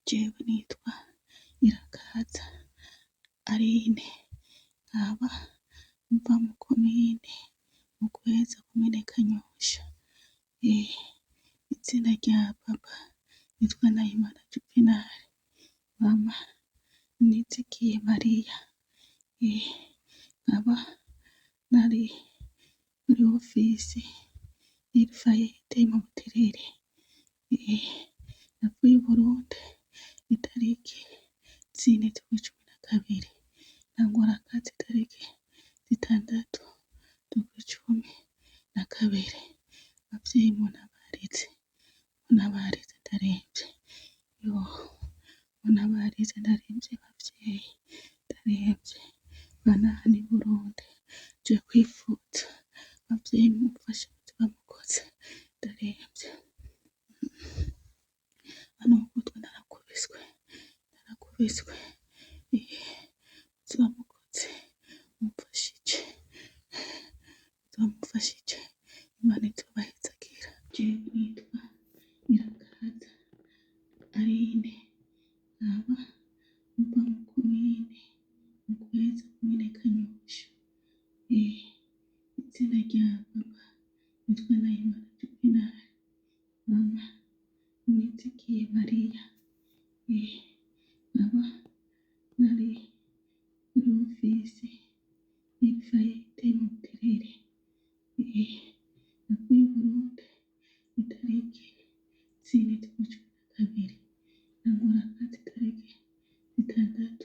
Jewe nitwa Irakaza Aline, nkaba mva mu komine Mukweza, komine Kanyosha. Izina rya papa nitwa Nahimana Juvenal, mama Nizigiye Mariya. Nkaba nari muri ofisi y'Ilfayete mu Buterere. Navuye i Burundi itariki 4 z'ukwa 12, ntangura akazi itariki 6 z'ukwa 12. Bavyeyi muntabarize, muntabarize ndaremvye, yoo muntabarize ndaremvye bavyeyi, ndaremvye bana hano i Burundi nje kwivuza, bavyeyi mumfashe muze bamukoze ndaremvye. Hano mu mutwe narakubiswe, narakubiswe, muze bamukoze mumfashije, muze bamufashije Imana izobahezagira. Jewe nitwa Irakaza Aline, nkaba mva mu komine Mukweza, komine Kanyosha. Izina rya papa nitwa Nahimana Juvenal, mama Nizigiye Mariya. Nkaba nari muri ofisi y'Ilfayete mu Buterere. Navuye i Burundi itariki 4 z'ukwa 12, ntangura akazi itariki 6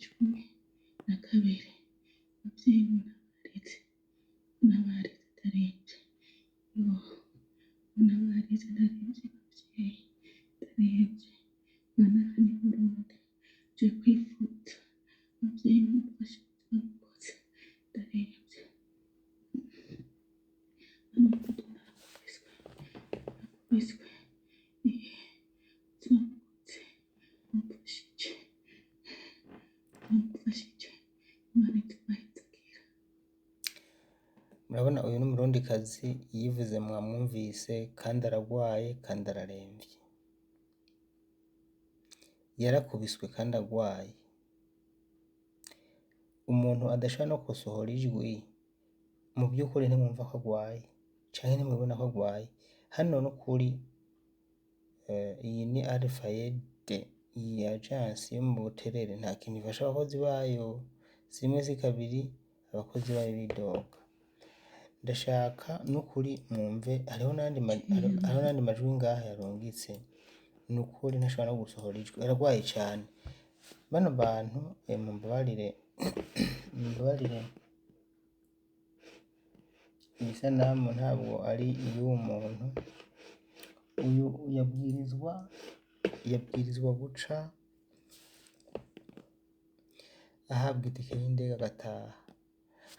z'ukwa 12. Bavyeyi muntabarize, muntabarize ndaremvye, yoo muntabarize ndaremvye bavyeyi, ndaremvye bana hano i Burundi nje kwivuza, bavyeyi mumfashe muze bamukoze ndaremvye. Hano mu mutwe narakubiswe, narakubiswe, muze bamukoze mumfashije, mumfashije Imana izobahezagira. Murabona uyu ni umurundikazi yivuze, mwamwumvise, kandi aragwaye kandi araremvye, yarakubiswe kandi agwaye. Umuntu adashobora no gusohora ijwi, mu by'ukuri ntimwumva ko agwaye canke ntimubona ko agwaye. Hano n'ukuri iyi ni Alfayede, iyi agence yo mu Buterere nta kintu ifasha abakozi bayo, si rimwe si kabiri abakozi bayo bidoga. Ndashaka n'ukuri mwumve hariho n'ayandi hariho n'ayandi majwi ngaha yarungitse, nukuri ntashobora no gusohora ijwi, aragwaye cane. Bano bantu mumbabarire, mumbabarire, iyi sanamu ntabwo ari iy'uwo muntu. Uyu yabwirizwa guca ahabwa itike y'indege agataha.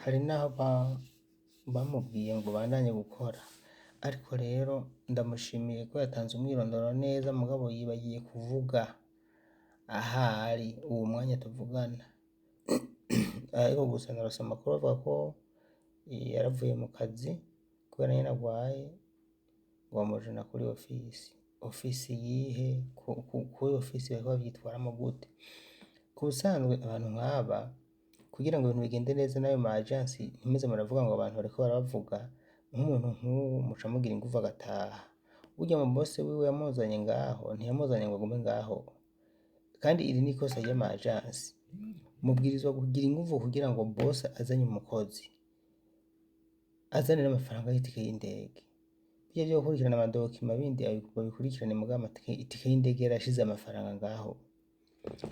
Hari n'aho bamubwiye ngo bandanye gukora, ariko rero ndamushimiye ko yatanze umwirondoro neza, mugabo yibagiye kuvuga ahari uwo mwanya tuvugana. Ariko gusa narose amakuru avuga ko yaravuye mu kazi kubera nyene agwaye, ngo bamujana kuri ofisi. Ofisi yihe? Kuri ofisi bariko bavyitwaramwo gute? Ku busanzwe abantu nk'aba, kugira ngo ibintu bigende neza n'ayo ma agence, ntimuze muravuga ngo abantu bariko barabavuga, nk'umuntu nk'uwu muca mugira inguvu agataha. Burya mu boss wiwe yamuzanye ngaho, ntiyamuzanye ngo agume ngaho. Kandi iri ni ikosa ry'ama agence. Mubwirizwa kugira inguvu kugira ngo boss azanye umukozi, azane n'amafaranga y'itike y'indege. Birya vyo gukurikirana ama documents bindi babikurikirane, mugabo itike y'indege yarashize amafaranga ngaho.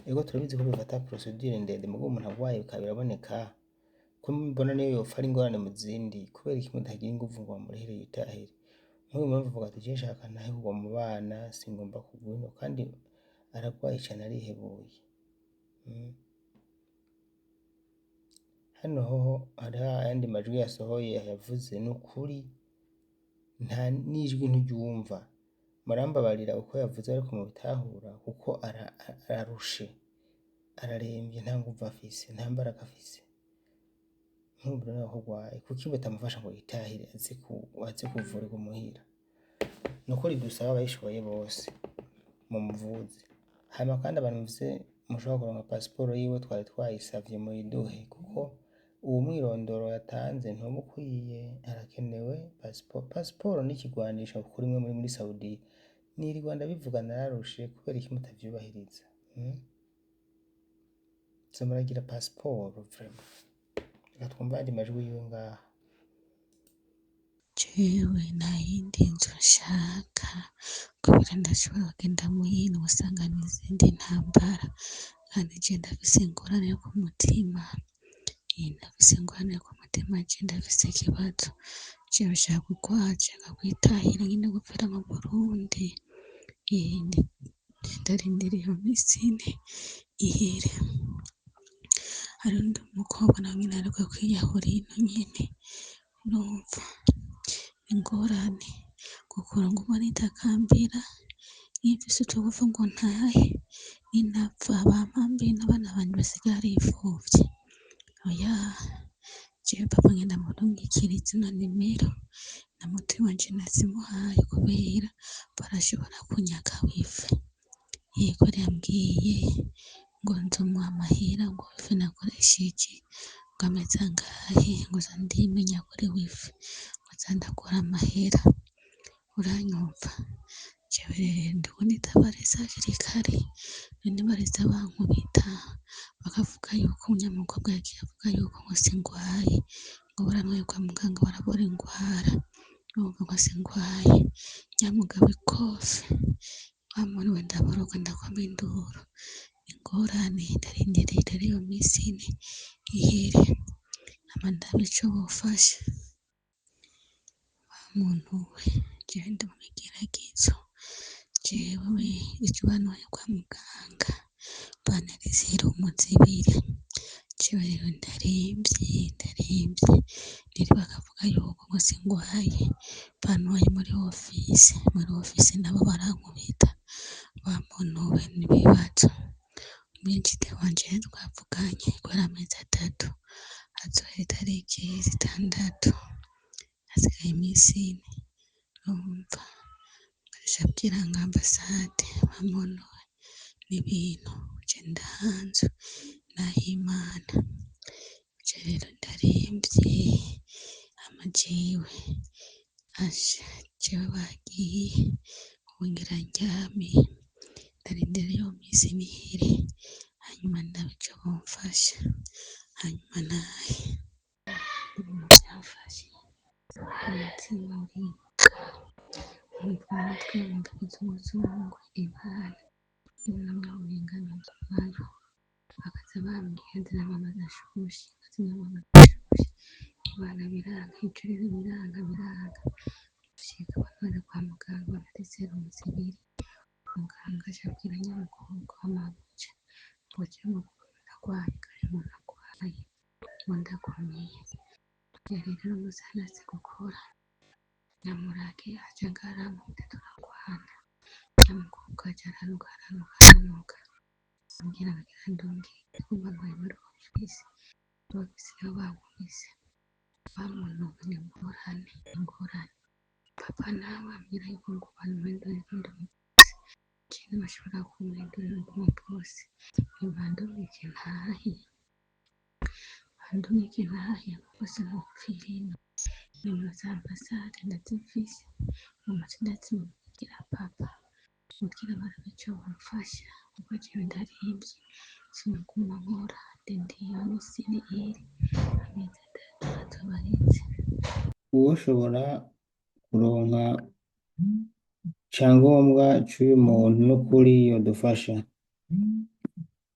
Ego turabizi ko bifata procédure ndende, mugabo umuntu agwaye bikaba biraboneka ko mbona niyo yopfa ari ingorane mu zindi, kubera iki mutagira inguvu ngo bamurihere yitahire? Nk'uyu mpamvu avuga ati: "Je nshaka ntahe kugwa mu bana, singomba kugwa ino", kandi aragwaye cane, arihebuye. Hano hoho hariho ayandi majwi yasohoye yavuze, nukuri nta n'ijwi ntiryumva. Murambabarira uko yavuze, ariko mubitahura kuko ararushe, araremvye, nta nguvu afise, nta mbaraga afise. Nk'ubu rero ko agwaye, kuki batamufasha ngo yitahire aze kuvurirwa muhira? Nukuri dusaba abayishoboye bose mumuvuze. Hanyuma kandi abantu mufise mushobora kuronka pasiporo yiwe twari twayisavye muyiduhe, kuko uwo mwirondoro yatanze ntuba ukwiye, harakenewe pasiporo. Pasiporo ni ikigwanisho kuri mwe muri Saudiya. Nirirwa ndabivuga nararushe, kubera iki mutavyubahiriza? Muze muragira pasiporo vraiment. Reka twumve ayandi majwi yiwe ngaha. Jewe nta yindi nzu nshaka kubera ndashobora kugenda mu yindi ugasanga n'izindi ntambara, kandi je ndafise ingorane yo ku mutima, ndafise ingorane yo ku mutima, je ndafise ikibazo, jewe nshaka kugwara, nshaka kwitahira nyene gupfira mu Burundi, ndarindiriye iyo misi ine ihere. Hari uwundi mukobwa nawe nyene aheruka kwiyahura ino nyene, urumva ingorane gukura nguma nitakambira iyo mfise utuguvu ngo ntahe, ninapfa bampambe n'abana banje basigare ari imfuvyi, oya jewe papa ngenda murungikire zino nimero na mutoyi wanje nazimuhaye kubera barashobora kunyaka wifi, yego yambwiye ngo nzomuha amahera ngo wifi nakoresheje ngo ameze angahe, ngo nza ndimenya kuri wifi ngo nza ndakura amahera, uranyumva? Jewe rero ndiko nitabariza hakiri kare, none bareza bankubita bakavuga yuko umunyamukobwa yagiye avuga yuko ngo singwaye, ngo barantwaye kwa muganga barabura ingwara, urumva ngo singwaye, nyamugabo ikofe, wa muntu we ndaboroga ndakoma induru, ingorane ndarindiriye rero iyo misi ine ihere, hama ndabe ico bofasha. Wa muntu we jewe ndi mu bigeragezo, jewe ejo bantwaye kwa muganga bantera iserumu zibiri, jewe rero ndaremvye ndaremvye, rero bakavuga yuko ngo singwaye, bantwaye muri ofisi, muri ofisi nabo barankubita, wa muntu we n'ibibazo. Umwinjide wanje twavuganye kubera amezi atatu, azohera itariki 6, hasigaye imisi ine, urumva nkaca abwira nka ambasade, wa muntu we n'ibintu, je ndahanzwe nahimana, je rero ndaremvye, hama jewe asha jewe bagiye, ubu ngira ndyame, ndarindira iyo misi nihere, hanyuma ndabe ico bomfasha, hanyuma ntahe. Ibintu vyamfashe umutima uriruka, nkumva umutwe wumva ikizunguzungu, ibara yunamye umenga nzovayo, bakaza bambwira nzana amazi ashushe, nzana amazi ashushe, ibara biranka, ico rero biranka biranka, gushika bantwara kwa muganga bantera iserumu zibiri, muganga aca abwira nyamukobwa wa mabuja ngo jewe ndagwaye kare umuntu agwaye ngo ndakomeye, rero umunsi gukora nyamurage aca ngarankubita turagwana, nyamukobwa aca aranuka aranuka aranuka, ambwira ngo agira andungike kumva ntwaye muri ofisi, muri ofisi niho bankubise, bamuntuka ingorane ingorane, papa nawe ambwira yuko ngo bantwaye ndi umupolisi, jewe bashobora kumpindurira ndi umupolisi, nibandungike ntahe, bandungike ntahe kuko sinopfira ino, nimero za ambasade ndazifise, ngoma ndazimubwira papa kugira barabe ico bomfasha kuko jewe ndaremvye, sinoguma nkora ndindiriye iyo misi ine ihere, amezi atatu azoba aheze. Uwoshobora kuronka icangombwa c'uyu muntu n'ukuri yodufasha,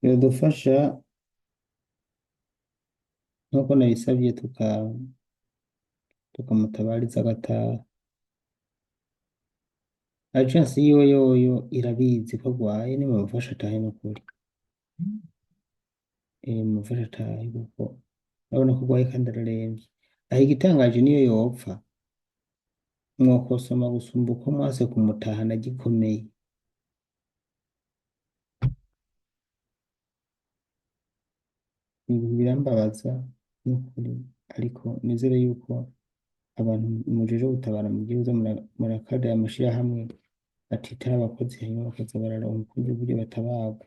yodufasha nkuko nabisavye tukamutabariza agataha. Agence yiwe yoyo irabizi ko agwaye, nimumufashe atahe n'ukuri. Mumufashe atahe kuko urabona ko agwaye kandi araremvye. Aho igitangaje niyo yopfa, mwokosoma gusumba uko mwase kumutahana gikomeye. Ibintu birambabaza n'ukuri, ariko nizere yuko abantu mujejwe gutabara mugiye kuza murakada amashirahamwe Batitaba abakozi, hanyuma bakaza bararonka ubundi buryo batabarwa.